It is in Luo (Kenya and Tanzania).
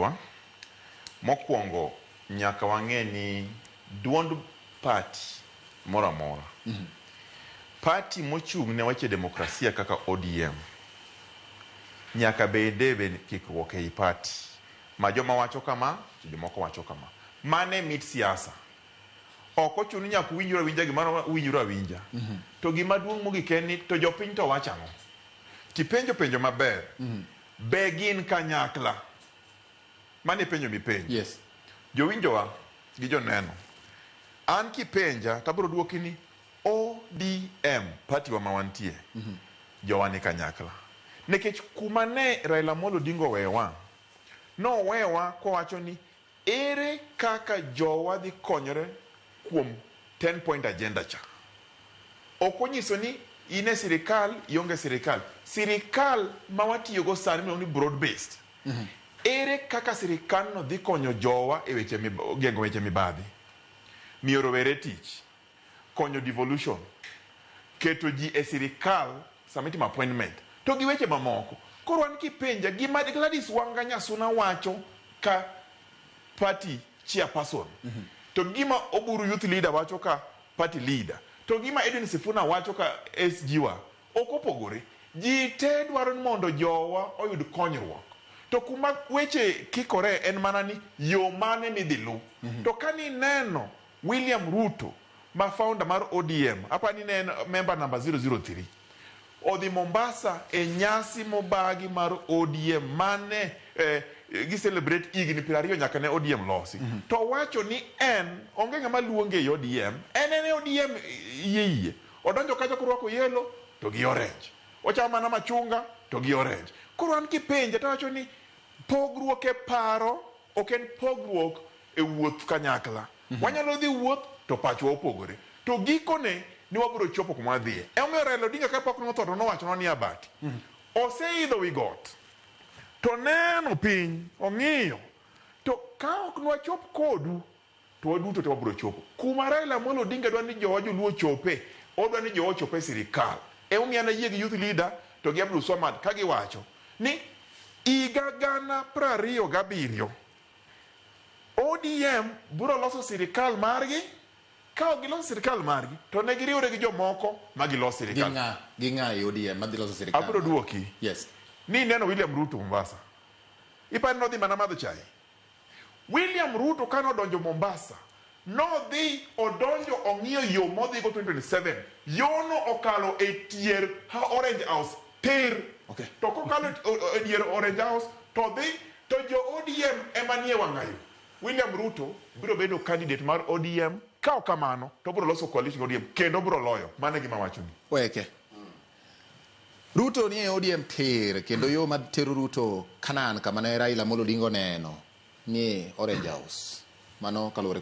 Jowinjowa, mokwongo nyaka wang'e ni duond party moro amora, party mochung' ne weche demokrasia kaka ODM, nyaka bede be kikruok ei party ma joma wacho kama to jomoko wacho kama. Mano e mit siasa. Ok ochuno ni nyaka uwinjru awinja gimoro uwinjru awinja. To gima duong' mogik en ni to jopiny to wacho ang'o? Tipenjo penjo maber. Be gin kanyakla? Mano e penjo mipenjo. Yes. Jowinjowa gi joneno, an kipenja to abiro duoki ni ODM, party wa ma wantie, jowa ni kanyakla. Nikech kuma ne Raila Amolo Odinga oweyowa, nowewa kowacho ni ere kaka jowa dhi konyore kuom 10 point agenda cha. Ok onyiso ni in e sirikal, ionge sirikal. Sirikal ma watiyogo sani miluongo ni broad based. Ere kaka sirikandno dhi konyo jowa e weche geng'o weche mibadhi, miyo rowere tich, konyo devolution, keto ji e sirikal sama itimo appointment, to gi weche mamoko. Koro an kipenja gima Gladys Wanga Nyasuna wacho ka party chairperson, to gima Oburu youth leader wacho ka party leader, to gima Edwin Sifuna wacho ka SG wa, ok opogore. Ji te dwaro ni mondo jowa oyud konyruok. To kuma weche kikore en mana ni yo mane midhi lu. To ka nineno William Ruto ma founder mar ODM, apani ne en member number 003, odhi Mombasa e nyasi mobagi mar ODM mane gi celebrate higni 20 nyaka ne ODM losi. To owacho ni en onge ng'ama luonge ei ODM, en en e ODM iye iye. Odonjo kacha korwako yellow to gi orange. Ochamo mana machunga to gi orange. Koro an kipenja to awacho ni pogruok e paro ok en pogruok e wuoth kanyakla. Wanyalo dhi wuoth to pachwa opogore. To gikone ni wabiro chopo kuma wadhiye. Emomiyo Raila Odinga kapok notho to nowachonwa ni Abati oseidho wi got to neno piny ong'iyo to ka ok nwachop kodu to waduto te wabiro chopo. Kuma Raila Amolo Odinga dwa ni jowa joluo ochope, odwa ni jowa ochop e sirikal. Emomiyo an ayie gi youth leader to gi Abdul Swamad ka giwacho ni higa 2027 ODM biro loso sirikal margi, ka ok giloso sirikal margi to ne giriwre gi jomoko ma gilos sirikal. Gi ng'a? Gi ng'a e ODM madhi loso sirikal? Abiro duoki. Yes. Ni neno William Ruto Mombasa. Iparo ni nodhi mana madho chai? William Ruto kane odonjo Mombasa, nodhi odonjo ong'iyo yo modhigo 2027. Yono okalo e tier ha Orange House tir. Okay. To kokalo e dier Orange House to dhi to jo ODM ema nie wang'ayo. William Ruto biro bedo candidate mar ODM. Ka ok kamano to obiro loso coalition gi ODM kendo obiro loyo. Mano e gima awachoni. Weke. Ruto nie ODM tir kendo yo ma tero Ruto Canaan kama ne Raila Amolo Odinga oneno nie Orange House. Mano kaluwore kod.